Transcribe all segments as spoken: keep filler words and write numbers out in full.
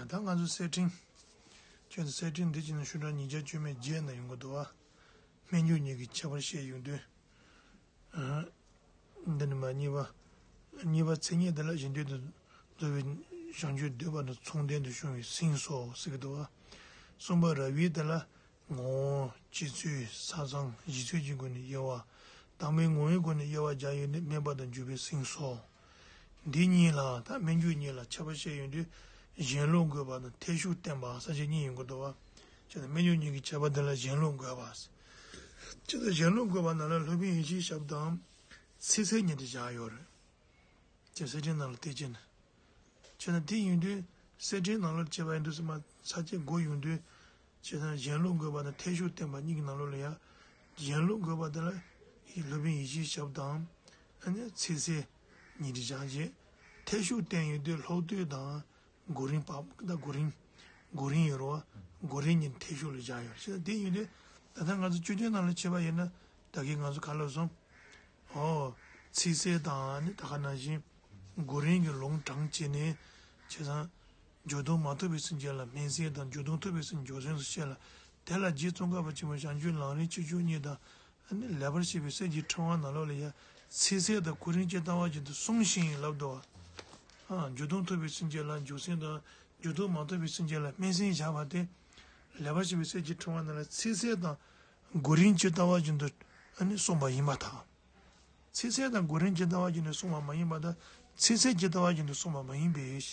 ད་ང་ཚོ་གསེར་ཕྲེང་། ཁྱོད་ཚོ་གསེར་ཕྲེང་འདི་ཕྱིན་ན་ཤོག་གྲངས་ཉིས་བརྒྱ་བཅུ་མེད་བརྒྱད་ན་ཡོང་གི་འདུག་བ། སྨན་སྦྱོར་གཉིས་ཀྱི་ཁྱད་པར་བཤད་ཡོང་དུས། ཨ། འདི་ནི་མ་གཉིས་པ། གཉིས་པ་མཚན་ཉིད་དེ་ལ་གཞན་དོན་དུ་རྫོགས་པའི་བྱང་ཆུབ་འདོད་པ་དང་མཚུངས་ལྡན་དུ་བྱུང་བའི་སེམས་སོ་ཟེར་གྱི་འདུག་བ། གསུམ་པ་རབ་དབྱེ་དེ་ལ། ངོ་བོ། སྤྱི་ཚུལ། ས་མཚམས། གཞི་ཚུལ་གྱི་སྒོ་ནས་དབྱེ་བ། དང་པོའི་ངོ་བོའི་སྒོ་ནས་དབྱེ་བ་བརྒྱབ་ཡོད་ནི་སྨན་པ་དང་འཇུག་པའི་སེམས་སོ། འདི་གཉིས་ལ་ད་སྨན་སྦྱོར་གཉིས་ལ་ཁྱད་པར་བཤད་ཡོང་དུས། གཞན་ལུགས་འགོད་པ་དང་ཐེག་མཆོག་བསྟན་པ་ཟེར་བྱས་གཉིས་ཡོང་གི་འདུག་བ། བྱས་ཙང་སྨན་སྦྱོར་གཉིས་ཀྱི་ཁྱད་པར་འདི་ལ་གཞན་ལུགས་འགོད་པ། བྱས་ཙང་གཞན་ལུགས་འགོད་པ་ནང་ལ་སློབ་དཔོན་ཡེ་ཤེས་ཞབས་དང་། ཚིག་གསལ་གཉིས་དེ་བཞག་ཡོད་རེད། ཅེས་གསེར་ཕྲེང་ནང་ལ་བལྟས་ཅན། བྱས་ན་དེ་ཡིན་དུས་གསེར་ཕྲེང་ནང་ལོགས་བྱས་པ་ཡིན་དུས་སེམས་པ་ཚ་ཆེ་སྒོ་ཡོང་དུས། བྱས་ན་གཞན་ལུགས་འགོད་པ་དང་ཐེག་མཆོག་བསྟན་པ་གཉིས་ཀྱི་ནང་ལོགས་ལ་ཡང་། གཞན་ལུགས་འགོད་པ་དེ་ལ་སློབ་དཔོན་ཡེ་ཤེས་ཞབས་དང་། ཨ་ནི་ཚིག་གསལ་གཉིས་དེ་བཞག་རྗེས། ཐེག་མཆོག་བསྟན་ཡོད་དུས་ལྷག་ཏུ་དང་། གོ་རིམ་པ་ད་གོ་རིམ། གོ་རིམ་ཡོད་རེད་བ། གོ་རིམ་གཉིས་ཐེག་མཆོག་ལ་བཞག་ཡོད་རེད། བྱས་ན་དེ་ཡིན་དུས། ད་ལྟ་ང་ཚོ་བཅུ་བདུན་ནང་ལ་བྱས་པ་ཡིན་ན། ད་གིན་ང་ཚོ་ག་ལབ་སོང་། ཨོ། ཚིག་གསལ་དང་ནི་ད་ག་ནང་བཞིན། གོ་རིམ་གྱི་ལུང་དྲངས་བྱས་ནས། བྱས་ཙང་། འགྱུར་ལྡོག་མ་ཐུབ་པའི་སེམས་ཅན་ལ་སྨིན་སེལ་དང་འགྱུར་ལྡོག་ཐུབ་པའི་སེམས་འགྱུར་སེལ་སུ་བཤད་ལ། དེ་ལ་རྗེ་ཙོང་ཁ་པ་ཆེན་པོ་བྱང་ཆུབ་ལམ་རིམ་བཅུ་གཅིག་གཉིས་དང་། ལེགས་པར་བཤད་པའི་གསེར་གྱི་ཕྲེང་བ་ནང་ལོགས་ལ་ཡང་། ཚིག་གསལ་དང་གོ་རིམ་ཇི་ལྟ་བ་བཞིན་དུ་གསུངས་ཤིང་ལབ་འདུག་བ། འགྱུར་ལྡོག་ཐུབ་པའི་སེམས་ཅན་ལ་འགྱུར་སེལ་དང་འགྱུར་ལྡོག་མ་ཐུབ་པའི་སེམས་ཅན་ལ་སྨིན་སེལ་བྱ་བ་སྟེ། ལེགས་པར་བཤད་པའི་གསེར་གྱི་ཕྲེང་བ་ནང་ལ་ཚིག་གསལ་དང་། གོ་རིམ་ཇི་ལྟ་བ་བཞིན་དུ་ཨ་ནི་གསུངས་པ་ཡིན་པར་ཐལ། ཚིག་གསལ་དང་གོ་རིམ་ཇི་ལྟ་བ་བཞིན་དུ་གསུངས་པ་མ་ཡིན་པ་དང་། ཚིག་གསལ་ཇི་ལྟ་བ་བཞིན་དུ་གསུངས་པ་མ་ཡིན་པས།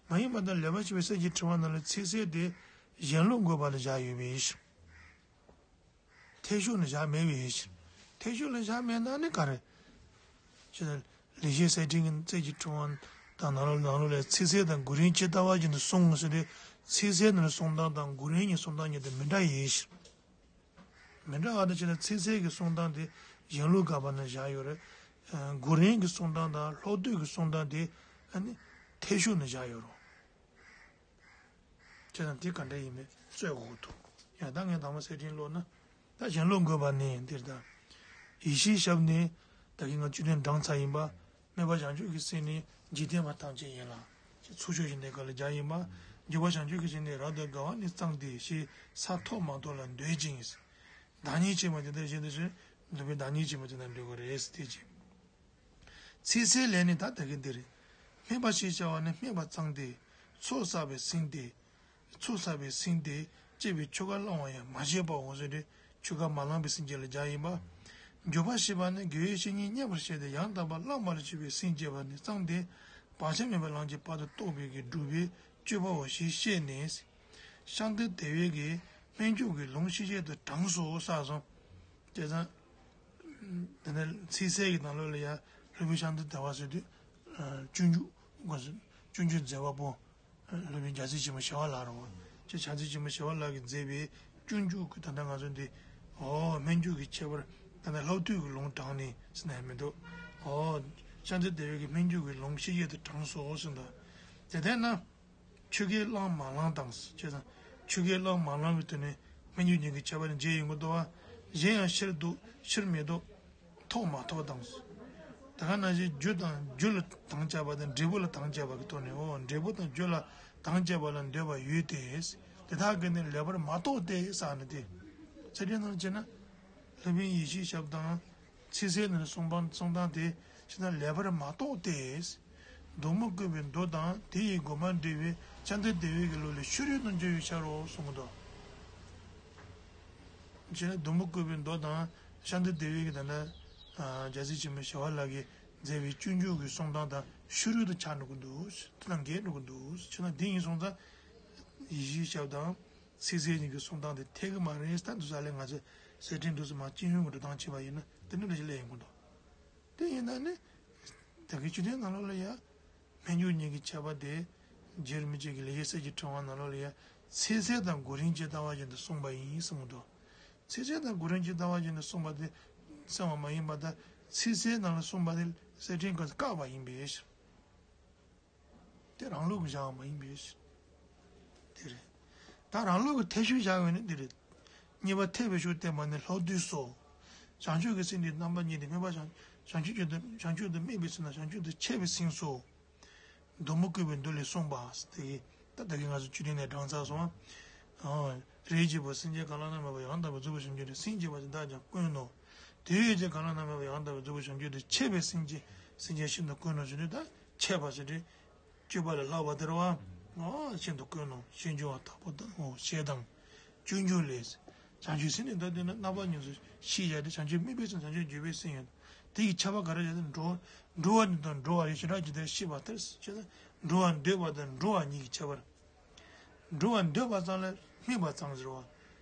མ་ཡིན་པ་དང་ལེགས་པར་བཤད་པའི་གསེར་གྱི་ཕྲེང་བ་ནང་ལ་ཚིག་གསལ་དེ་གཞན་ལུགས་འགོད་པ་ལ་བཞག་ཡོད་པས། ཐེག་མཆོག་ལ་བཞག་མེད་པས། ཐེག་མཆོག་ལ་བཞག་མེད་ན་ནི་ག་རེ། ཅེས་དང་། ལེགས་བཤད་གསེར་ཕྲེང་གི་གསེར་གྱི་ཕྲེང་བ་དང་ནང་ལོགས་ནང་ལོགས་ལས་ཚིག་གསལ་དང་གོ་རིམ་ཇི་ལྟ་བ་བཞིན་དུ་གསུངས་ཟེར་ཏེ། ཚིག་གསལ་ནི་གསུང་སྟངས་དང་གོ་རིམ་གྱི་གསུང་སྟངས་གཉིས་དེ་མི་འདྲ་ཡིན། མི་འདྲ་བ་དང་བྱས་ན་ཚིག་གསལ་གྱི་གསུང་སྟངས་དེ་གཞན་ལུགས་འགོད་པ་ན་བཞག་ཡོད་རེད། གོ་རིམ་གྱི་གསུང་སྟངས་དང་ལྷག་ཏུ་གི་གསུང་སྟངས་དེ་ཨ་ནི་ཐེག་མཆོག་ན་བཞག་ཡོད་རེད། བྱས་ཙང་དེ་ག་འདྲ་ཡིན་མིན་རྩོད་དགོས་འདུག་ཡང་ད་ངས་དང་པོ་གསེར་ཕྲེང་ཀློག་ན། ད་གཞན་ལུགས་འགོད་པ་ནི་འདིར་ད། ཡེ་ཤེས་ཞབས་ནི། ད་གིན་ང་བཅུད་ལྡན་བགྲང་ཚར་ཡིན་པ། སྨན་པ་བྱང་ཆུབ་ཀྱི་སེམས་ནི་འཇིག་རྟེན་པ་ཐམས་ཅད་ཡིན་ལ། ཅེས་ཚུལ་འཆོས་ཀྱི་གནས་སྐབས་ལ་སྦྱར་ཡིན་པ། འཇུག་པ་བྱང་ཆུབ་ཀྱི་སེམས་ནི་རབ་ཏུ་དགའ་བ་ནི་གཙང་སྟེ་ཞེས་ས་ཐོབ་མ་ཐོབ་ལ་འདོད་ཅིང་། བདག་ཉིད་ཆེན་པོ་དེ་ལྟར་བཞིན་དུ་ཞེས་འདོད་པའི་བདག་ཉིད་ཆེན་པོ་དེ་ལྟར་འདོད་དགོས་རེད་དེ་ཅི། ཚིག་གསལ་ལས་ནི་ད་ད་གིན་འདི་རེད། སྨན་པ་ཞེས་བྱ་བ་ནི་སྨན་པ་གཙང་སྟེ། ཚོགས་བསགས་པའི་སེམས་ཏེ། ཚོགས་བསགས་པའི་སེམས་ཏེ། སྤྱད་པའི་ཆོ་ག་བླང་བ་ཡང་མ་བྱས་པའོ་ཟེར་ཏེ། ཆོ་ག་མ་བླངས་པའི་སེམས་ཅན་ལ་སྦྱར་ཡིན་པ། འཇུག་པ་ཞེས་པ་ནི་དགེ་བའི་བཤེས་གཉེན་བསྙེན་པར་བྱས་ཏེ་ཡང་དག་པར་བླངས་པར་བྱེད་པའི་སེམས་བསྐྱེད་པ་ནི་གཙང་སྟེ། བག་ཆགས་མེད་པའི་ལམ་གྱི་བར་དུ་གཏོགས་པའི་གི་སྒྲུབ་པའི་སྤྱོད་པའོ་ཞེས་བཤད་ནས། ཤཱནྟི་དེ་བས་ཀྱི་སྨན་སྦྱོར་གྱི་ལུང་ཤེས་བྱེད་དུ་དྲངས་སོ་གསུངས་སོ། བྱས་ཙང་། དེ་ནས་ཚིག་གསལ་གྱི་ནང་ལོགས་ལ་ཡང་སློབ་དཔོན་ཤཱནྟི་དེ་བ་ཟེར་དུས། སྤྱོད་འཇུག་སྤྱོད་འཇུག་མཛད་པ་པོ། སློབ་དཔོན་རྒྱལ་སྲས་ཆེན་པོ་ཞི་བ་ལྷ་རེད་བ། ཅེས་རྒྱལ་སྲས་ཆེན་པོ་ཞི་བ་ལྷ་གིས་མཛད་པའི་སྤྱོད་འཇུག་གི་ད་ལྟ་ང་ཚོ་འདི། ཨོ་སྨན་སྦྱོར་གྱི་ཁྱད་པར་ད་ལྟ་ལྷག་ཏུ་གི་ལུང་དྲངས་ནས་ཟེར་ན་ཡང་མི་འདུག་ཨོ་ཤཱནྟི་དེ་བས་ཀྱི་སྨན་སྦྱོར་གྱི་ལུང་ཤེས་བྱེད་དུ་དྲངས་སོ་ཟེར་འདུག་དེ་ལྟར་ན། ཆོ་ག་བླངས་མ་བླངས་དང་། བྱས་ཙང་། ཆོ་ག་བླངས་མ་བླངས་པའི་དོན་ནི་སྨན་སྦྱོར་གཉིས་ཀྱི་ཁྱད་པར་ནི་འབྱེད་ཡོང་གི་འདུག་བ། གཞན་ཡང་ཕྱིར་བཟློག་ཕྱིར་མི་བཟློག་ཐོབ་མ་ཐོབ་དང་། ད་ག་ནང་བཞིན་རྒྱུ་དང་རྒྱུ་ལ་དམ་བཅའ་བ་དང་འབྲས་བུ་ལ་དམ་བཅའ་བ་གི་ཐོག་ནས། འོ་འབྲས་བུ་དང་རྒྱུ་ལ་དམ་བཅའ་བ་ལ་འདོད་པ་ཡོད་དེ། དེ་དག་གིས་ནི་ལེགས་པར་མ་རྟོགས་ཏེ་ཟེར་ནི་དེ། ཚིག་ཕྲེང་ནང་བྱས་ན། སློབ་དཔོན་ཡེ་ཤེས་ཞབས་དང་། ཚིག་གསལ་ནི་གསུང་སྟངས་གསུང་སྟངས་དེ་ཕྱིར་ན་ལེགས་པར་མ་རྟོགས་ཏེ། གདམས་ངག་བཀོད་པའི་མདོ་དང་དེ་ཡི་དགོངས་པ་འགྲེལ་བའི་ཤཱནྟི་དེ་བས་ཀྱི་ལུགས་ལས་ཕྱི་རོལ་དུ་འགྱུར་བའི་ཕྱིར་རོ་གསུངས་འདུག་བྱས་ན་གདམས་ངག་བཀོད་པའི་མདོ་དང་ཤཱནྟི་དེ་བས་ཀྱི་ད་ལྟ་རྒྱལ་སྲས་ཆེན་པོ་ཞི་བ་ལྷ་གིས་མཛད་པའི་སྤྱོད་འཇུག་གི་གསུང་སྟངས་དང་ཕྱི་རོལ་དུ་ཆགས་འགྲོ་གི་འདུག་དེ་དང་འགལ་འགྲོ་གི་འདུག་བྱས་ན་དེ་ཡིན་སོང་ཙང་ཡེ་ཤེས་ཞབས་དང་། ཚིག་གསལ་གཉིས་ཀྱི་གསུང་སྟངས་དེ་འཐད་ཀྱི་མ་རེད། ད་འདུག་ས་ལས་ང་ཚོས་གསེར་ཕྲེང་འདུག་སེ་མར་སྤྱི་ཡོངས་ཀྱི་འགྲོ་སྟངས་བྱས་པ་ཡིན་ན་དེ་འདྲ་འདྲ་ཞིག་སླེབས་ཡོང་གི་འདུག་དེ་ཡིན་ན་ནི། ད་གིན་བཅུད་ལྡན་ནང་ལོགས་ལ་ཡང་། སྨན་སྦྱོར་གཉིས་ཀྱི་ཁྱད་པར་དེ། རྗེ་རིན་པོ་ཆེ་གིས་ལེགས་བཤད་གསེར་གྱི་ཕྲེང་བ་ནང་ལོགས་ལ་ཡང་། ཚིག་གསལ་དང་གོ་རིམ་ཇི་ལྟ་བ་བཞིན་དུ་གསུངས་པ་ཡིན་གསུངས་འདུག་ཚིག་གསལ་དང་གོ་རིམ་ཇི་ལྟ་བ་བཞིན་དུ་གསུངས་པ་དེ་གསལ་བ་མ་ཡིན་པ་དང་། ཚིག་གསལ་ནང་ལ་གསུངས་པ་དེ་གསེར་ཕྲེང་གིས་བཀག་པ་ཡིན་པས། དེ་རང་ལུགས་ཀྱི་བཞག་པ་མ་ཡིན་པས། དེ་རེད། ད་རང་ལུགས་ཀྱི་ཐེག་མཆོག་བཞག་ཡོད་ནི་འདི་རེད། གཉིས་པ་ཐེག་པའི་མཆོག་བསྟན་པ་ནི་ལྷག་བསྡུས་སོ། བྱང་ཆུབ་ཀྱི་སེམས་འདི་རྣམ་པ་གཉིས་ཏེ། སྨོན་པ་བྱང་བྱང་ཆུབ་ཀྱི་དོན་བྱང་ཆུབ་ཏུ་དམིགས་པའི་ཚེ་ན་བྱང་ཆུབ་ཏུ་འཆད་པའི་སེམས་སོ། གདམས་ངག་བཀོད་པའི་མདོ་ལས་གསུངས་པ་དེ། ད་ད་གིན་ང་ཚོ་བཅུ་བདུན་ནས་བགྲངས་ཚར་སོང་ཨ། རིགས་གཅིག་པུ་སེམས་ཅན་གང་ལ་ན་མེད་པ་ཡང་དག་པར་རྫོགས་པའི་བྱང་ཆུབ་ཏུ། སེམས་བསྐྱེད་པ་དེ་དག་ཀྱང་དཀོན་ནོ། དེ་ཡོད་ཅེས་གང་ལ་ན་མེད་པ་ཡང་དག་པར་རྫོགས་པའི་བྱང་ཆུབ་ཏུ་ཆེད་པའི་སེམས་ཅན་སེམས་ཅན་ཤིན་ཏུ་དཀོན་ནོ་ཞེས་ནི་ད་ཆེད་པ་ཞེས་ཏེ། སྤྱོད་པ་ལས་ལྷག་པ་དེ་རེད་བ། ཨོ་ཤིན་ཏུ་དཀོན་ནོ། ཞེས་འབྱུང་བ་དག་པོ་དང་ཞེས་དང་། སྤྱོད་འཇུག་ལས། བྱང་ཆུབ་སེམས་ནི་ད་དེ་ནི་རྣམ་པ་གཉིས་སུ་ཤེས་བྱ་སྟེ། བྱང་ཆུབ་དམིགས་པའི་སེམས། བྱང་ཆུབ་འགྱུ་བའི་སེམས་ཡོད། དེ་ཡི་ཁྱད་པར་ག་རེ་ཡོད་དེ། འགྲོ་འགྲོ་བ་ནི་དང་འགྲོ་བ་ཡི་ཞེ་དྲག་ཇི་ལྟར་ཤེས་པ་ལྟར་ཞེ་ན། འགྲོ་བར་འདོད་པ་དང་འགྲོ་བ་གཉིས་ཀྱི་ཁྱད་པར། འགྲོ་བར་འདོད་པ་ཙམ་ལ་སྨོད་པ་ཙམ་ཟེར་བ།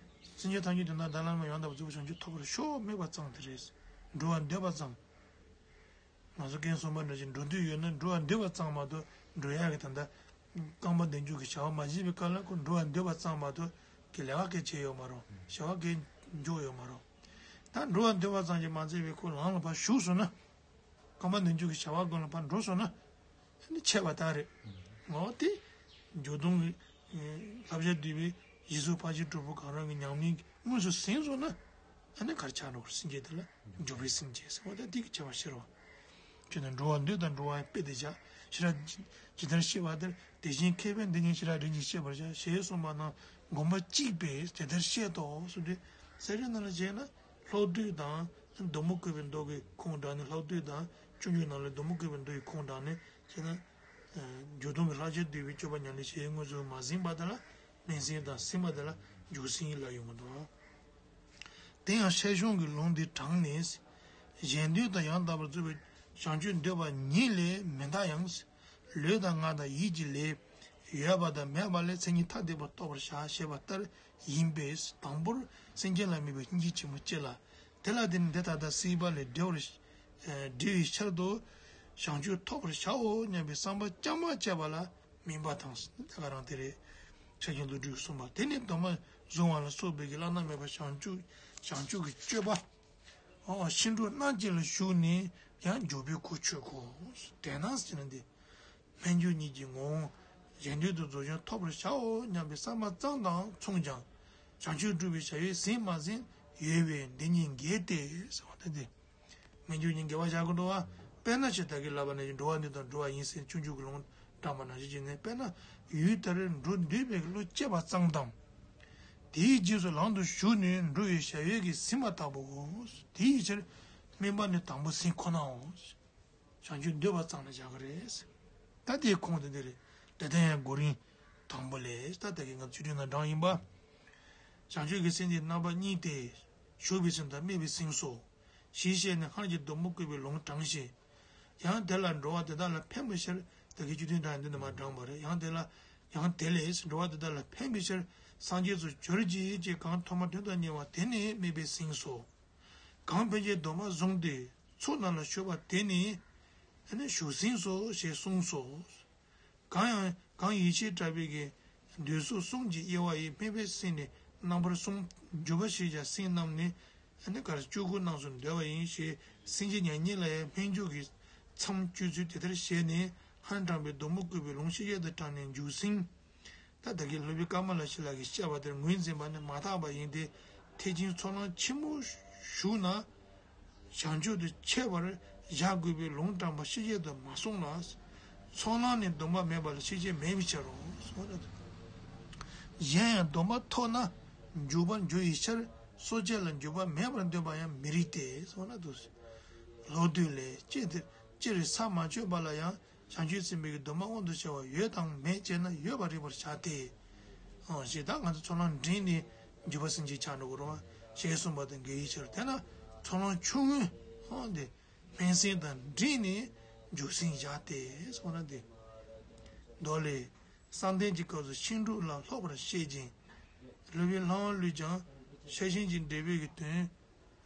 སེམས་ཅན་ཐམས་ཅད་དོན་དང་ལྡན་ལ་ཡང་དག་པར་རྫོགས་པའི་བྱང་ཆུབ་ཐོབ་པར་ཤོག་སྨོད་པ་ཙམ་དེ་རེད། འགྲོ་བར་འདོད་པ་ཙམ། ང་ཚོ་སྐལ་གསུམ་པ་འདྲ་ཞིག་འགྲོ་འདོད་ཡོད་ན་འགྲོ་བར་འདོད་པ་ཙམ་མ་གཏོགས་འགྲོ་ཡག་གི་ད་ལྟ་རྐང་པ་མདུན་འཇུག་གི་བྱ་བ་མ་བྱས་པའི་སྐབས་ལ་ཁོ་འགྲོ་བར་འདོད་པ་ཙམ་མ་གཏོགས་གི་ལས་ཀ་གལ་ཆེ་ཡོད་མ་རེད། བྱ་བ་གལ་མགྱོགས་ཡོད་མ་རེད། ད་འགྲོ་བར་འདོད་པ་ཙམ་གྱིས་མ་ཚད་པའི་ཁོ་ལམ་ལ་ཕར་ཞུགས་སོང་ན། རྐང་པ་མདུན་འཇུག་གི་བྱ་བ་སྒང་ལ་ཕར་འགྲོ་སོང་ན། ཨ་ནི་ཆད་པ་དག་རེད། འོ་དེ། འགྱུར་སྟོང་གི་བསླབ་བྱ་བསྡུས་པའི་ཡིག་གཟུགས་ཕར་ཕྱིན་དྲུག་པོ་གང་རུང་གི་ཉམས་ལེན་དངོས་སུ་ཟིན་སོང་ན། ཨ་ནི་ག་རེ་ཆགས་འགྲོ་གི་རེད། སེམས་བསྐྱེད་དེ་ལ་འཇུག་པའི་སེམས་བསྐྱེད་ཟེར་བ་དང་དེ་གི་ཁྱད་པར་ཤེས་རོགས། ཁྱོད་ནི་འགྲོ་བར་འདོད་དང་འགྲོ་བ་ཡི་དཔེ་དེ་བཞག་ཞེ་དྲག་ཇི་ལྟར་ཤེས་པ་ལྟར། དེ་བཞིན་མཁས་པས་འདི་ཉིད་ཞེ་དྲག་རིགས་ཀྱིས་ཤེས་པར་བྱ། ཞེས་གསུངས་པ་རྣམས་དགོངས་པ་གཅིག་པས་དེ་ལྟར་ཤེས་སོ་གསུངས་ཏེ། གསེར་ཕྲེང་ནང་ལ་བྱས་ན། ལྷག་བསྡུས་དང་། གདམས་ངག་བཀོད་པའི་མདོ་གི་ཁུངས་དྲངས་ནས། ལྷག་བསྡུས་དང་། སྤྱོད་འཇུག་ནང་ལ་གདམས་ངག་བཀོད་པའི་མདོ་ཡི་ཁུངས་དྲངས་ནས་བྱས་ན། འགྱུར་སྟོང་གི་བསླབ་བྱ་བསྡུས་པའི་སྤྱོད་པ་ཉམས་ལེན་བྱེད་ཡུལ་དངོས་སུ་མ་ཟིན་པ་དེ་ལ་སྨིན་སེམས་དང་ཟིན་པ་དེ་ལ་འཇུག་སེམས་ལབ་ཡོང་གི་འདུག་དེ་ཡང་ཤེས་བྱུང་གི་ལུང་འདི་དྲངས་ནས། གཞན་དོན་དུ་ཡང་དག་པར་རྫོགས་པའི་བྱང་ཆུབ་འདོད་པ་ཉིད་ལས་མི་འདའ་ཡང་། ལུས་དང་ངག་དང་ཡིད་ཀྱི་ལས། ཡོད་པ་དང་མེད་པ་ལས་མཚན་ཉིད་ཐ་དད་པར་རྟོགས་པར་བྱ་ཞེས་པ་ལྟར་ཡིན་པས། དང་པོར་སེམས་ཅན་ལ་དམིགས་པའི་སྙིང་རྗེ་ཆེན་པོ་སྐྱེ་ལ། དེ་ལ་བརྟེན་ནས་འདི་ལྟ་སྟེ་སྲིད་པ་ལས་བསྒྲལ་བར་བསྒྲལ་བའི་ཕྱིར་དུ་བྱང་ཆུབ་ཐོབ་པར་བྱའོ་སྙམ་པའི་བསམ་པ་ཅང་མ་སྐྱེས་པ་ལ་སྨིན་པ་དང་། དེ་ག་རང་དེ་རེད། ཕྱག་ཆེན་ཀླུ་སྒྲུབ་ཀྱིས་གསུངས་པ། དེ་ནི་གདམས་ངག་བཟུང་བ་ལ་སོགས་པའི་གི་བླ་ན་མེད་པ་བྱང་ཆུབ་བྱང་ཆུབ་ཀྱི་སྤྱོད་པ། ཨོ་ཤིན་ཏུ་རྣམ་འབྱེད་ལ་ཞུགས་ནས་ཡང་འཇུག་པའི་གོ་ཆོད་གོ། དེས་ན་ཟེར་ན་འདི། སྨོན་འཇུག་གཉིས་ཀྱི་ངོ་བོ་གཞན་དོན་དུ་རྫོགས་བྱང་ཐོབ་པར་བྱའོ་སྙམ་པའི་བསམ་པ་ཙམ་དང་མཚུངས་ཀྱང་། བྱང་ཆུབ་སྒྲུབ་པའི་བྱ་བས་ཟིན་མ་ཟིན་ཡོད་པས་འདི་གཉིས་འགལ་ཏེ་ཟེར་བ་དེ་སྟེ། སྨོན་འཇུག་གཉིས་འགལ་བ་བཞག་གི་འདུག་བ། དཔེར་ན་ཞེས་བདག་གིས་ལབ་པ་ནང་བཞིན་འགྲོ་བ་འདི་དང་འགྲོ་བ་ཡིན་ཟེར་སྤྱོད་འཇུག་གི་ལུང་དྲངས་པ་ནང་བཞིན་བྱས་ནས། དཔེར་ན་ཡུལ་དེར་འགྲོ་འདོད་པའི་བློ་སྐྱེས་པ་ཙམ་དང་། དེའི་རྗེས་སུ་ལམ་དུ་ཞུགས་ནས་འགྲོ་བའི་བྱ་བའི་གི་ཟིན་པ་ལྟ་བུའོ། དེའི་ཕྱིར་སྨོན་པ་ནི་དང་པོ་ཟིན་ཁོ་ནའོ། བྱང་ཆུབ་འདོད་པ་ཙམ་ལ་བཞག་གི་རེད། ད་དེའི་ཁུངས་དེ་འདི་རེད། དེ་ལྟར་ཡང་གོ་རིམ་དང་པོ་ལས། ད་ལྟ་གི་ང་ཚོའི་ཆོས་ཁྲིད་ནང་དྲངས་ཡིན་པ། བྱང་ཆུབ་ཀྱི་སེམས་འདི་རྣམ་པ་གཉིས་ཏེ། ཞུགས་པའི་སེམས་དང་དམིགས་པའི་སེམས་སོ། ཞེས་བཤད་ནས་སྔར་གྱི་གདམས་ངག་བཀོད་པའི་ལུང་དྲངས་ཤིང་། ཡང་དེ་ལ་འགྲོ་བ་དེ་དག་ལ་ཕན་པའི་ཕྱིར་ད་གིན་བཅུ་བདུན་དྲངས་འདི་ནས་མར་དྲངས་པ་རེད། ཡང་དེ་ལ་ཡང་དེ་ལས་འགྲོ་བ་དེ་དག་ལ་ཕན་པའི་ཕྱིར་སངས་རྒྱས་སུ་གྱུར་ཅིག་ཅེས་གང་ཐོག་མར་དོན་དང་ཉེ་བ་དེ་ནི་དམིགས་པའི་སེམས་སོ། གང་ཕན་ཆད་སྡོམ་པ་བཟུང་སྟེ་ཚོགས་རྣམས་ལ་ཞུགས་པ་དེ་ནི་ཞུགས་སེམས་སོ་ཞེས་གསུངས་སོ། གང་ཡང་གང་ཡིད་ཆེས་བྲལ་བའི་གི་འདོད་གཟུགས་གསུམ་གྱི་དབྱེ་བ་ཡི་དམིགས་པའི་སེམས་ནི་རྣམ་པར་གསུམ། འཇུག་པ་ཞེས་བྱ་སེམས་རྣམས་ནི་ནི་གར་བཅུ་དགུ་རྣམས་སུ་འདོད་པ་ཡིན་ཞེས་སེམས་ཅན་ཉེ་ཉེ་ལ་ཡང་སྨོན་འཇུག་གི་མཚམས་གཅོད་ཚུལ་དེ་ལྟར་བཤད་ནས་སྔར་དྲངས་པའི་གདམས་ངག་བཀོད་པའི་ལུང་ཤེས་བྱ་དུ་དྲངས་ནས་འཇུག་སེམས། ད་ལྟ་གི་སློབ་དཔོན་ཀ་མ་ལ་ཤཱི་ལ་གིས་བཤད་པ་དེར་ངོས་འཛིན་པ་ནི་མ་དག་པ་ཡིན་ཏེ། ཐེག་ཆེན་ཚོགས་ལམ་ཆེན་མོ་ཞུགས་ན། བྱང་ཆུབ་ཏུ་ཆེད་པར་བཞག་དགོས་པའི་ལུང་དྲངས་པ་ཤེས་བྱ་དུ་མ་གསུངས་ལ། ཚོགས་ལམ་ནི་སྡོམ་པ་མེད་པ་ལ་ཤེས་བྱ་མེད་པའི་ཕྱིར་རོ། གཞན་ཡང་སྡོམ་པ་ཐོབ་ན་འཇུག་པར་འགྱུར་བའི་ཕྱིར་སོ་སྐྱེ་ལ་འཇུག་པ་མེད་པར་འདོད་པ་ཡང་མི་རིགས་ཏེ། ལྷག་བསྡུས་ལས། སྤྱིར་སྤྱིར་ས་མ་ཆོད་པ་ལ་ཡང་བྱང་ཆུབ་སེམས་དཔའི་གི་སྡོམ་པ་དབང་དུ་བྱ་བ་ཡོད་དམ་མེད་ཅེ་ན་ཡོད་པར་རིག་པར་བྱ་སྟེ། ཞེས་ད་ང་ཚོ་ཚོགས་ལམ་འདྲེན་ནས་འཇུག་པ་སེམས་བསྐྱེད་ཆགས་འགྲོ་གི་རེད་བ། ཞེས་གསུངས་པ་དང་འགལ་བའི་ཕྱིར། དེས་ན་ཚོགས་ལམ་ཆུང་ངུ་འདི་སྨོན་སེམས་དང་འདྲེས་ནས་འཇུག་སེམས་བཞག་སྟེ་གསུངས་ན་འདི། མདོ་ལས། བསམ་གཏན་གྱི་སྐབས་སུ་ཤིང་འབྲུག་ལ་སློབ་པར་བཤད་ཅིང་། སློབ་དཔོན་ལྷ་དབང་གླུས་ཀྱང་ཤེར་ཕྱིན་གྱི་འགྲེལ་པའི་གི་དོན་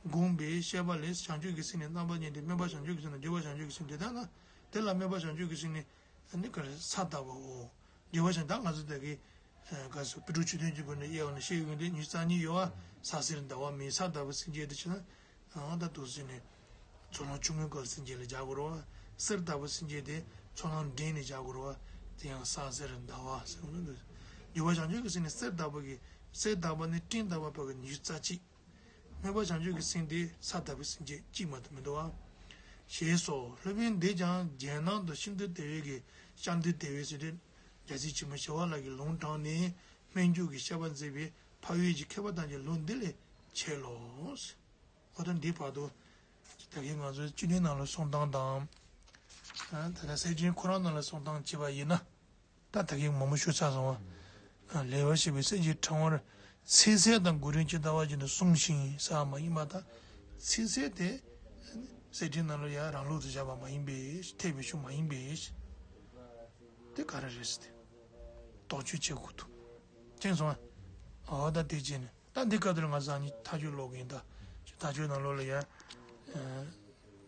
དགོངས་པའི་བཤད་པ་ལས། བྱང་ཆུབ་ཀྱི་སེམས་ནི་རྣམ་པ་གཉིས་ཏེ། སྨོན་པ་བྱང་ཆུབ་ཀྱི་སེམས་དང་འཇུག་པ་བྱང་ཆུབ་ཀྱི་སེམས་ཏེ། ད་ན་དེ་ལ་སྨོན་པ་བྱང་ཆུབ་ཀྱི་སེམས་ནི་ནི་ག་རེ་ས་བདག་པའོ། འཇུག་པ་བྱང་ད་ང་ཚོ་ད་གི་ག་སོ་པི་ཀྲུ་ཆོས་དོན་གྱི་སྒོ་ནས་དབྱེ་བ་ནས་བཤད་ཡོང་དུས་ཉི་ཤུ་རྩ་གཉིས་ཡོད་བ། ས་གསེར་ཟླ་བ་མེ་ས་བདག་པོའི་སེམས་བསྐྱེད་དེ་བྱས་ན། ཨང་ད་དུ་ཟིན་ནས། ཚོགས་ལམ་ཆུང་ངུའི་སྐབས་སེམས་བསྐྱེད་ལ་སྦྱར་དགོས་རེད་བ། གསེར་བདག་པོའི་སེམས་བསྐྱེད་དེ་ཚོགས་ལམ་འདྲེན་ནས་སྦྱར་དགོས་རེད་བ། དེ་ཡང་ས་གསེར་ཟླ་བ་ཟེར་བ་ནི་འདུག་འཇུག་པ་བྱང་ཆུབ་ཀྱི་སེམས་ནི་གསེར་བདག་པོ་གི་གསེར་བདག་པོ་ནི་སྤྲིན་བདག་པོ་བར་གྱི་ཉི་ཤུ་རྩ་གཅིག་སྨོན་པ་བྱང་ཆུབ་ཀྱི་སེམས་དེ་ས་བདག་པོའི་སེམས་བསྐྱེད་གཅིག་མ་གཏོགས་མི་འདུག་བ། ཞེས་སོ། སློབ་དཔོན་འདིས་ཀྱང་རྒྱན་སྣང་དུ་ཤིན་ཏུ་དལ་བའི་གི་ཤིན་ཏུ་དལ་བའི་ཟེར་དུས། རྒྱལ་སྲས་ཆེན་པོ་ཞི་བ་ལྷ་གིས་ལུང་དྲངས་ནས་སྨོན་འཇུག་གི་བཤད་པ་མཛད་པའི་འཕགས་ཡུལ་གྱི་མཁས་པ་ཐམས་ཅད་ལུང་འདི་ལས་མཁྱེན་ལོ། འོ་ད་འདི་བར་དུ་ད་གིན་ང་ཚོའི་བཅུད་ལེན་ནང་ལ་གསུང་སྟངས་དང་། ད་ལྟ་སེར་ཆེན་ཁོ་རང་ནང་ལ་གསུང་སྟངས་བྱས་པ་ཡིན་ན། ད་ད་གིན་མང་པོ་ཞུ་ཚར་སོང་བ། ལེགས་པར་བཤད་པའི་གསེར་གྱི་ཕྲེང་བར། ཚིག་གསལ་དང་གོ་རིམ་ཇི་ལྟ་བ་བཞིན་དུ་གསུངས་ཤིང་ཟེར་བ་མ་ཡིན་པ་དང་། ཚིག་གསལ་དེ་གསེར་ཕྲེང་ནང་ལ་ཡང་རང་ལུགས་སུ་བཞག་པ་མ་ཡིན་པས་འཐད་པའི་གཞུང་མ་ཡིན་པས། དེ་ག་རེ་རེད་ཟེར་ཏེ། དོགས་གཅོད་བྱེད་དགོས་འདུག་མཁྱེན་སོང་ཨ། འོ་ད་དེ་བྱས་ནས་ད་འདི་སྐབས་དེར་ང་ཚོ་ཨ་ནི་མཐའ་དཔྱོད་ཀློག་གི་ཡིན་ད། མཐའ་དཔྱོད་ནང་ལོགས་ལ་ཡང་།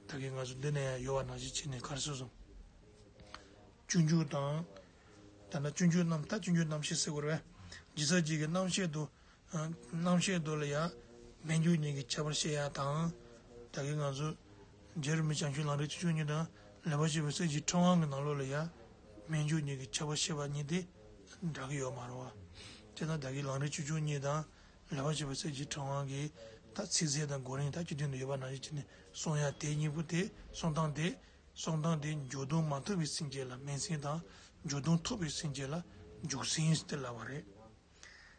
ད་གིན་ང་ཚོ་འདི་ནས་ཡང་ཡོད་པ་ནང་བཞིན་བྱས་ནས་ག་རེ་ཟེར་སོང་། སྤྱོད་འཇུག་དང་། ད་ལྟ་སྤྱོད་འཇུག་རྣམ་ད་སྤྱོད་འཇུག་རྣམ་བཤད་ཟེར་དགོས་རེད་པས། ཇི་ལྟར་བྱེད་ཀྱི་རྣམ་བཤད་དུ། རྣམ་བཤད་དུ་ལ་ཡང་། སྨོན་འཇུག་གཉིས་ཀྱི་ཁྱད་པར་བཤད་ཡ་དང་། ད་གིན་ང་ཚོ། རྗེ་རིན་པོ་ཆེ་བྱང་ཆུབ་ལམ་རིམ་བཅུ་གཅིག་གཉིས་དང་། ལེགས་པར་བཤད་པའི་གསེར་གྱི་ཕྲེང་བ་གི་ནང་ལོགས་ལ་ཡང་། སྨོན་འཇུག་གཉིས་ཀྱི་ཁྱད་པར་བཤད་པ་གཉིས་དེ། འདྲ་གི་ཡོད་མ་རེད་པ། དེ་ན་ད་གིན་ལམ་རིམ་བཅུ་གཅིག་གཉིས་དང་། ལེགས་པར་བཤད་པའི་གསེར་གྱི་ཕྲེང་བ་གི། ད་ཚིག་གསལ་དང་གོ་རིམ་ད་སྤྱི་དོན་དུ་ཡོད་པ་ནང་བཞིན་བྱས་ནས་གསུང་ཡ་དེ་གཉིས་པོ་དེ་གསུང་སྟངས་དེ། གསུང་སྟངས་དེ་འཇུག་ལྡོག་མ་ཐོབ་པའི་སེམས་བསྐྱེད་ལ་སྨོན་སེམས་དང་། འཇུག་ལྡོག་ཐོབ་པའི་སེམས་བསྐྱེད་ལ་འཇུག་སེམས་ཟེར་ལབ་པ་རེད།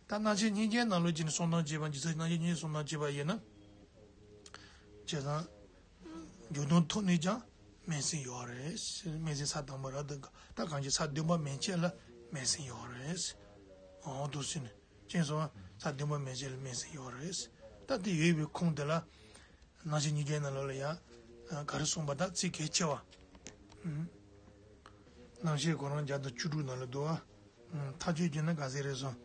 ད་རྣམ་བཤད་སྙིང་རྗེའི་ནང་ལོགས་ཀྱི་ནི་གསུང་སྟངས་བྱས་པ་འཇིག་ཚར་རྣམ་བཤད་སྙིང་རྗེའི་གསུང་སྟངས་བྱས་པ་ཡིན་ན། བྱས་ཙང་། འཇུག་ལྡོག་ཐོབ་ནས་ཀྱང་སྨོན་སེམས་ཡོད་རེད། སྨོན་སེམས་ས་དང་པོ་རབ་ཏུ་དགའ་ད་གང་ཅི་ས་བདུན་པ་མན་ཆད་ལ་སྨོན་སེམས་ཡོད་རེད། འོ་འདུག་སེ་ནི། མཁྱེན་སོང་ཨ། ས་བདུན་པ་མན་ཆད་ལ་སྨོན་སེམས་ཡོད་རེད། ད་དེ་ཡོད་པའི་ཁུངས་དེ་ལ། རྣམ་བཤད་སྙིང་རྗེའི་ནང་ལོགས་ལ་ཡང་། ག་རེ་གསུངས་པ་ད་ཚིག་གལ་ཆེ་བ། རྣམ་བཤད་ཁོ་རང་བརྒྱ་དང་བཅུ་དྲུག་ནང་ལ་འདུག་ཨ། མཐའ་དཔྱོད་ཀྱི་ན་ག་ཚད་རེད་སོང་།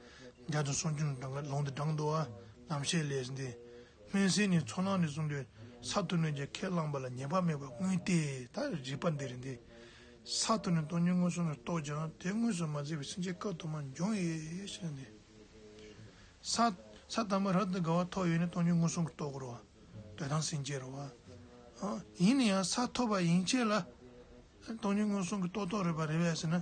བརྒྱ་དང་སུམ་ཅུ་ནང་ལོང་དུ་དྲངས་འདུག་ཨ། རྣམ་བཤད་ལས་འདི། སྨོན་སེམས་ནི་ཚོགས་ལམ་ནས་གསུངས་དུས་ས་ཐོབ་ནས་ཀྱང་ཁས་བླངས་པ་ལ་ཉེས་པ་མེད་པར་མངོན་ཏེ་ད་རིགས་པ་འདི་རེད་འདི། ས་ཐོབ་ནས་སྟོང་ཉིད་མངོན་སུམ་དུ་རྟོགས་ཀྱང་དེ་དངོས་སུ་མ་འཛིན་པའི་སེམས་བསྐྱེད་སྐབས་དུ་མ་འབྱུང་བས་ཞེས་ནས། ས། ས་དང་པོ་རབ་ཏུ་དགའ་བ་ཐོབ་ཡོད་ནས་སྟོང་ཉིད་མངོན་སུམ་གྱིས་རྟོགས་དགོས་རེད་པ། འདོད་དང་སེམས་བསྐྱེད་རེད་པ། ཡིན་ན་ཡང་ས་ཐོབ་པ་ཡན་ཆད་ལ། སྟོང་ཉིད་མངོན་སུམ་གྱིས་རྟོགས་རྟོགས་རེད་པ་རེད་པས་ཟེར་ན།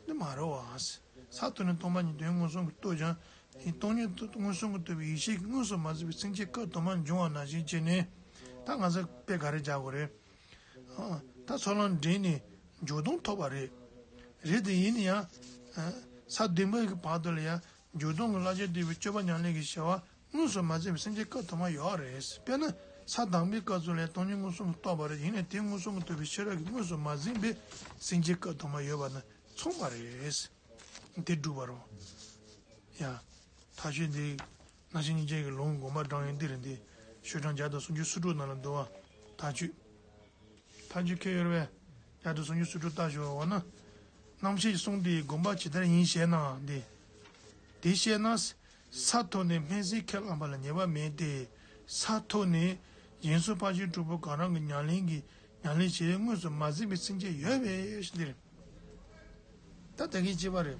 འདི་མ་རེད་པ། ས་ཐོབ་ནས་སྟོང་པ་ཉིད་དོན་མངོན་སུམ་གྱིས་རྟོགས་ཀྱང་། དེ་སྟོང་ཉིད་མངོན་སུམ་གྱིས་རྟོགས་པའི་ཡེ་ཤེས་ཀྱིས་མངོན་སུམ་མ་འཛིན་པའི་སེམས་བསྐྱེད་སྐབས་དུ་མ་འབྱུང་བ་ནང་བཞིན་བྱས་ནས། ད་ང་ཚོ་དཔེ་ག་རེ་རྒྱག་དགོས་རེད། ད་ཚོགས་ལམ་འདྲེན་ནས་འཇུག་ལྡོག་ཐོབ་པ་རེད། རེད་དེ་ཡིན་ན་ཡང་། ས་བདུན་པའི་བར་དུ་ལ་ཡང་འཇུག་ལྡོག་གི་བསླབ་བྱ་སྡུད་པའི་སྤྱོད་པ་ཉམས་ལེན་གྱི་བྱ་བ་མངོན་སུམ་མ་འཛིན་པའི་སེམས་བསྐྱེད་སྐབས་དུ་མ་ཡོད་རེད། དཔེར་ན་ས་དང་པོའི་སྐབས་སུ་ལ་ཡང་སྟོང་ཉིད་མངོན་སུམ་གྱིས་རྟོགས་པ་རེད། ཡིན་ནའི་དེ་མངོན་སུམ་གྱིས་རྟོགས་པའི་ཤེས་རབ་ཀྱིས་མངོན་སུམ་མ་འཛིན་པའི་སེམས་བསྐྱེད་སྐབས་དུ་མ་ཡོད་པ་ནི་མཚུངས་པ་རེད། དེ་སྒྲུབ་པ་རེད། ཡ། མཐའ་དཔྱོད་འདི། རྣམ་བཤད་སྙིང་རྗེ་གི་ལུང་དགོངས་པ་འགྲེལ་ཡོད་འདི་རེད་འདི། ཤོག་གྲངས་བརྒྱ་དང་སུམ་ཅུ་སོ་དྲུག་ནང་ལ་འདུག་པ། མཐའ་དཔྱོད། མཐའ་དཔྱོད་མཁྱེན་ཡོད་རེད་པས། བརྒྱ་དང་སུམ་ཅུ་སོ་དྲུག་ལྟ་ཞོག་འོ་ན། རྣམ་བཤད་གསུང་དེའི་དགོངས་པ་ཇི་ལྟར་ཡིན་ཞེ་ན་འདི། དེ་བཤད་ན། ས་ཐོབ་ནས་སྨོན་སེམས་ཁས་བླངས་པ་ལ་ཉེས་པ་མེད་དེ། ས་ཐོབ་ནས་སྦྱིན་སོགས་ཕར་ཕྱིན་དྲུག་པོ་གང་རུང་གི་ཉམས་ལེན་གྱི་ཉམས་ལེན་བྱེད་ཡུལ་དངོས་སུ་མ་འཛིན་པའི་སེམས་བསྐྱེད་ཡོད་པས་འདིར། ད་ད་གིན་བྱས་པ་རེད།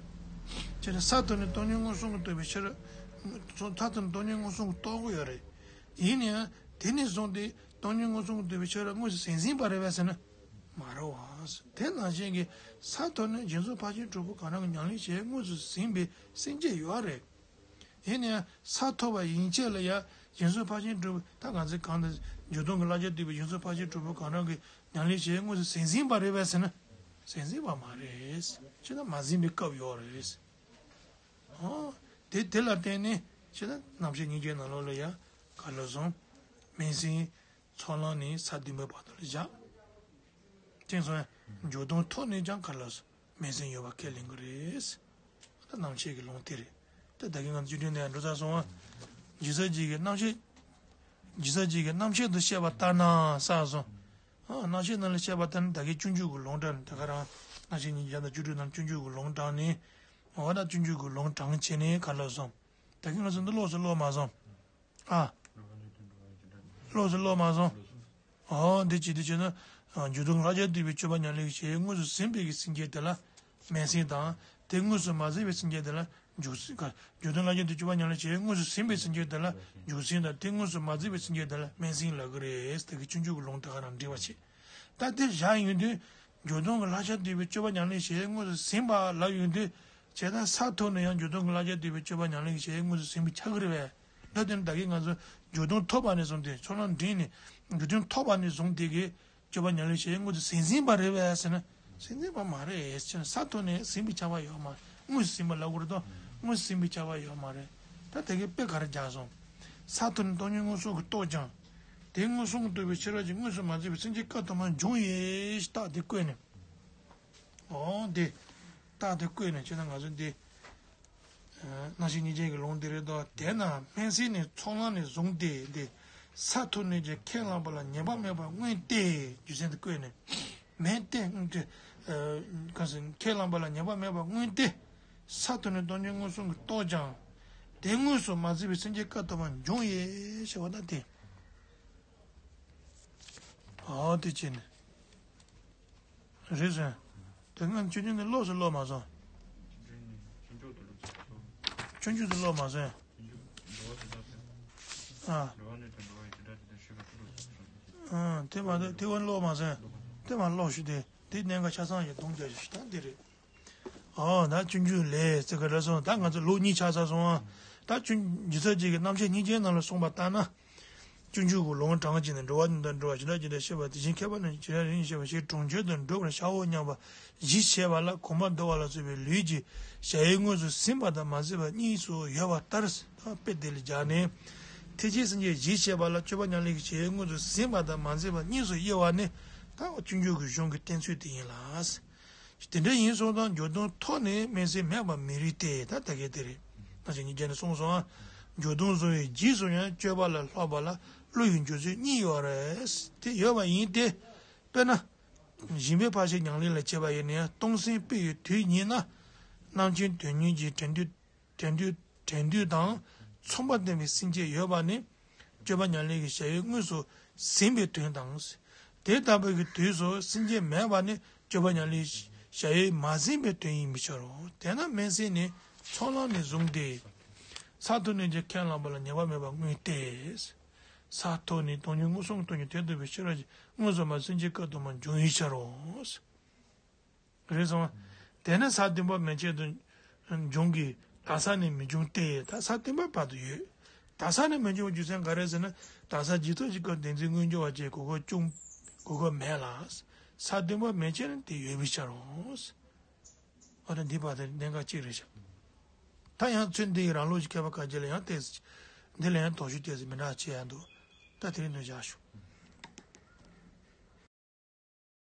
ཅེ་ན་ས་ཐོབ་ནས་སྟོང་ཉིད་མངོན་སུམ་གྱིས་རྟོགས་པའི་ཕྱིར། ས་ཐོབ་ནས་སྟོང་ཉིད་མངོན་སུམ་གྱིས་རྟོགས་ཀྱི་ཡོད་རེད། ཡིན་ན་ཡང་དེ་ནས་བཟུང་སྟེ་སྟོང་ཉིད་མངོན་སུམ་གྱིས་རྟོགས་པའི་ཕྱིར་དངོས་སུ་ཟིན་ཟིན་པ་རེད་པས་ཟེར་ན། མ་རེད་པ། དེ་ནང་བཞིན་གྱི་ས་ཐོབ་ནས་སྦྱིན་སོགས་ཕར་ཕྱིན་དྲུག་པོ་གང་རུང་གི་ཉམས་ལེན་བྱེད་ཡུལ་དངོས་སུ་ཟིན་པའི་སེམས་བསྐྱེད་ཡོད་རེད། ཡིན་ན་ཡང་ས་ཐོབ་པ་ཡན་ཆད་ལ་ཡང་སྦྱིན་སོགས་ཕར་ཕྱིན་དྲུག་པོ་ད་གང་ཚེ་གང་དུ་འཇུག་ལྡོག་གི་བསླབ་བྱ་སྡུད་པའི་སྦྱིན་སོགས་ཕར་ཕྱིན་དྲུག་པོ་གང་རུང་གི་ཉམས་ལེན་བྱེད་དངོས་སུ་ཟིན་ཟིན་པ་རེད་པས་ཟེར་ན། ཟིན་ཟིན་པ་མ་རེད། ཅེ་ན་མ་ཟིན་པའི་སྐབས་ཡོད་རེད། ཨོ། དེ་དེ་ལ་བརྟེན་ནས་ཅེ་ན་རྣམ་བཤད་སྙིང་རྗེ་ནང་ལོགས་ལ་ཡང་ག་ལ་སོང་། སྨོན་སེམས་ཚོགས་ལམ་ནས་ས་བདུན་པའི་བར་དུ་ལ་བཞག་དེང་སང་འཇུག་ལྡོག་ཐོབ་ནས་ཀྱང་ག་ལ་སོང་། སྨོན་སེམས་ཡོད་པ་ཁས་ལེན་གྱི་རེད། ད་རྣམ་བཤད་ཀྱི་ལུང་དེ་རེད། ད་ད་གིན་ང་ཚོ་བཅུ་དྲུག་ནས་འགྲོ་ཚར་སོང་ཨ། ཇི་ལྟར་བྱེད་ཀྱི་རྣམ་བཤད། ཇི་ལྟར་བྱེད་ཀྱི་རྣམ་བཤད་དུ་བཤད་པ་ལྟར་ན་ས་སོང་། ཨ་རྣམ་བཤད་ནང་ལ་བཤད་པ་ལྟར་ན་ད་གིན་སྤྱོད་འཇུག་གི་ལུང་དྲངས་ད་ག་རང་རྣམ་བཤད་ཉིད་བརྒྱ་དང་བཅུ་དྲུག་ནང་སྤྱོད་འཇུག་གི་ལུང་དྲངས་ནས། འོ་ན་སྤྱོད་འཇུག་གི་ལུང་དྲངས་བྱས་ནས་ག་ལ་སོང་། ད་གིན་ང་ཚོ་འདི་ཀློགས་སོ་ཀློགས་མ་སོང་། ཨ། ཀློགས་སོ་ཀློགས་མ་སོང་། ཨོ་འདི་ཅི་འདི་བྱས་ན། འཇུག་ལྡོག་བསླབ་བྱ་སྡུད་པའི་སྤྱོད་པ་ཉམས་ལེན་བྱེད་དངོས་སུ་ཟིན་པའི་གི་སེམས་བསྐྱེད་དེ་ལ་སྨོན་སེམས་དང་། དེ་དངོས་སུ་མ་ཟིན་པའི་སེམས་བསྐྱེད་དེ་ལ་འཇུག་སེམས། འཇུག་ལྡོག་བསླབ་བྱ་སྡུད་སྤྱོད་པ་ཉམས་ལེན་བྱེད་དངོས་སུ་ཟིན་པའི་སེམས་བསྐྱེད་དེ་ལ་འཇུག་སེམས་དང་། དེ་དངོས་སུ་མ་ཟིན་པའི་སེམས་བསྐྱེད་དེ་ལ་སྨོན་སེམས་ལབ་ཀྱི་རེད། དེ་གི་སྤྱོད་འཇུག་གི་ལུང་དེ་ག་རང་འགྲེལ་བ་བྱེད། ད་དེ་བཞག་ཡོང་དུས། འཇུག་ལྡོག་གི་བསླབ་བྱ་སྡུད་པའི་སྤྱོད་པ་ཉམས་ལེན་བྱེད་དངོས་སུ་ཟིན་པ་ལབ་ཡོང་དུས། བྱས་ཙང་ས་ཐོབ་ནས་ཡང་འཇུག་ལྡོག་གི་བསླབ་བྱ་སྡུད་པའི་སྤྱོད་པ་ཉམས་ལེན་བྱེད་དངོས་སུ་ཟིན་པ་ཆགས་ཀྱི་རེད་པས། ད་དེ་ནི་ད་གིན་ང་ཚོ་འཇུག་ལྡོག་ཐོབ་པ་ནས་བཟུང་སྟེ་ཚོགས་ལམ་འདྲེན་ནས་འཇུག་ལྡོག་ཐོབ་པ་ནས་བཟུང་སྟེ་གི་སྤྱོད་པ་ཉམས་ལེན་བྱེད་དངོས་སུ་ཟིན་ཟིན་པ་རེད་པས་ཟེར་ན། ཟིན་ཟིན་པ་མ་རེད་ཟེར་ན། ས་ཐོབ་ནས་ཟིན་པའི་ཆགས་པ་ཡོད་མ། དངོས་སུ་ཟིན་པ་ལབ་དགོས་རེད་དོ། དངོས་སུ་ཟིན་པའི་ཁྱབ་པ་ཡོད་མ་རེད། ད་དེ་གའི་དཔེ་ག་རེ་རྒྱག་སོང་། ས་ཐོབ་ནས་སྟོང་ཉིད་མངོན་སུམ་གྱིས་རྟོགས་ཀྱང་། དེ་མངོན་སུམ་གྱིས་རྟོགས་པའི་ཕྱིར་རོ་གཅིག་དངོས་སུ་མ་ཟིན་པའི་སེམས་ཅན་སྐབས་དང་པོ་འབྱུང་བའི་རྟགས་དེ་བཀོད་ནས། འོ་འདི། རྟགས་དེ་བཀོད་ནས་བྱས་ན་ང་ཚོ་འདི། སྣང་ཞེན་གཉིས་ཅན་གྱི་ལུང་དེ་རེད་དོ། དེས་ན་སྨྲས་ཟིན་ནས་ཚོགས་ལམ་ནས་བཟུང་སྟེ་འདི། ས་ཐོབ་ནས་ཀྱང་ཁས་བླངས་པ་ལ་ཉེས་པ་མེད་པར་མངོན་ཏེ། རྒྱུ་མཚན་དེ་བཀོད་ནས། མེད་དེ། གང་ཟེར། ཁས་བླངས་པ་ལ་ཉེས་པ་མེད་པར་མངོན་ཏེ། ས་ཐོབ་ནས་སྟོང་ཉིད་མངོན་སུམ་གྱིས་རྟོགས་ཀྱང་། དེ་དངོས་སུ་མ་ཟིན་པའི་སེམས་ཅན་སྐབས་དང་པོ་འབྱུང་བའི་ཞེས་པ་ལྟར་ཏེ། འོ་དེ་བྱས་ནས། རེད་ཟེར། དེ་སྔ་ཆོས་འབྱུང་ནི་ཀློགས་སུ་ཀློགས་མ་སོང་། སྤྱོད་འཇུག་ཏུ་ཀློགས་མ་སོང་། ཨ། ཨ། དེ་མ་དེ་དེ་བ་ཀློགས་མ་སོང་། དེ་མ་ཀློགས་ཤིག་དེ། དེ་གནད་འགག་ཆ་ཚང་ཞིག་གདོང་རྒྱག་ཞིག་ད་འདི་རེད། ཨོ་ད་སྤྱོད་འཇུག་ལས་ཟེར་ག་རེ་སོང་། ད་ང་ཚོ་ལུགས་གཉིས་ཆགས་ཚར་སོང་ཨ། ད་སྤྱོད་འཇུག་ཚར་གཅིག་གི་རྣམ་བཤད་སྙིང་རྗེའི་ནང་ལ་གསུངས་པ་ལྟར་ན། སྤྱོད་འཇུག་གི་ལུང་དྲངས་བྱས་ནས་འགྲོ་བ་ཉིད་དང་འགྲོ་བ་གཞན་དག་ཇི་ལྟར་ཇི་ལྟར་ཤེས་པ་དེ་བཞིན་མཁས་པ་རྣམས་ཀྱིས་ཇི་ལྟར་རིང་ཞེས་པ་ཞིག་གྲོང་ཁྱེར་དུ་འགྲོ་བར་བྱའོ་སྙམ་པ་གཞི་བྱས་པ་ལ་གོམས་པ་འདོར་བ་ལ་སོགས་པའི་ལུས་ཀྱི་བྱ་བའི་དངོས་སུ་ཟིན་པ་དང་མ་ཟིན་པ་གཉིས་སུ་དབྱེ་བ་ལྟར། ད་དཔེ་དེ་ལ་སྦྱར་ནས། ཐེག་ཆེན་སེམས་བསྐྱེད་གཞི་བྱས་པ་ལ་སྤྱོད་པ་ཉམས་ལེན་གྱི་བྱ་བའི་དངོས་སུ་ཟིན་པ་དང་མ་ཟིན་པ་གཉིས་སུ་དབྱེ་བ་ནི་ད་སྤྱོད་འཇུག་གི་གཞུང་གི་བསྟན་ཚུལ་དེ་ཡིན་ལ། དེ་འདྲ་ཡིན་སོང་ཙང་འགྱུར་ལྡོག་ཐོག་ནས་སྨྲས་ཟིན་མེད་པ་མི་རིགས་ཏེ། ད་ད་གའི་དེ་རེད། ད་ཅི་ཉིད་ཀྱང་ནས་གསུངས་སོང་ཨ། འགྱུར་ལྡོག་བཟུང་བའི་རྗེས་སུ་ཡང་སྤྱོད་པ་ལ་ལྷག་པ་ལ་བློ་ཡི་འགྱུར་ཚུལ་གཉིས་ཡོད་རེད། དེ་ཡོད་པ་ཡིན་ཏེ། དཔེར་ན། སྦྱིན་པའི་ཕར་ཕྱིན་ཉམས་ལེན་ལ་བྱེད་པ་ཡིན་ན་ཡང་སྟོང་སེམས་སྤེལ་བའི་དུས་ཉིད་ན། རྣམ་མཁྱེན་དོན་གཉེར་གྱི་དྲན་འདུན། དྲན་འདུན། དྲན་འདུན་དང་མཚུངས་པ་ལྡན་པའི་སེམས་བསྐྱེད་ཡོད་པ་ནི། སྤྱོད་པ་ཉམས་ལེན་གྱི་བྱ་བའི་དངོས་སུ་ཟིན་པའི་དོན་དང་། དེ་ལྟ་བུའི་དུས་སུ་སེམས་བསྐྱེད་མེད་པ་ནི་སྤྱོད་པ་ཉམས་ལེན་བྱ་བའི་མ་ཟིན་པའི་དོན་ཡིན་པའི་ཕྱིར་རོ། དེས་ན་སྨྲས་ཟིན་ནི་ཚོགས་ལམ་ནས་བཟུང་སྟེ། ས་ཐོབ་ནས་ཀྱང་ཁས་བླངས་པ་ལ་ཉེས་པ་མེད་པར་མངོན་ཏེ། ས་ཐོབ་ནས་སྟོང་ཉིད་མངོན་སུམ་སྟོང་ཉིད་དེ་རྟོགས་པའི་ཕྱིར་རོ། དངོས་སུ་མ་ཟིན་ཅིང་སྐབས་དང་པོ་འབྱུང་བའི་ཕྱིར་རོ། རེད་སོང་། དེ་ནི་ས་བདུན་པ་མན་ཆད་དུ་འབྱུང་གི་དག་ས་ནས་མི་འབྱུང་སྟེ། ད་ས་བདུན་པ་བར་དུ་ཡོད། དག་ས་ནས་མི་འབྱུང་བའི་རྒྱུ་མཚན་ག་རེ་ཟེར་ན། དག་ས་རྗེས་ཐོབ་ཀྱི་སྐབས་བདེན་འཛིན་མངོན་གྱུར་བ་བཅས་གོ་སྐབས་ཅུང་གོ་སྐབས་མེད་ལ། ས་བདུན་པ་མན་ཆད་ནི་དེ་ཡོད་པའི་ཕྱིར་རོ། ཨ་ད་འདི་བར་དུ་གནད་འགག་གཅིག་རེད་ཤག་ད་ཡང་ཚུལ་འདི་ཡི་རང་ལུགས་ཀྱི་མཁས་པ་ཁ་ཅིག་ལ་ཡང་ཏོག་ཙམ། འདི་ལ་ཡང་དོགས་གཞི་ཏོག་ཙམ་མི་འདྲ་བ་བྱེད་ཡ་འདུག་ད་དེ་རིང་ནས་བཞག་ཞུ།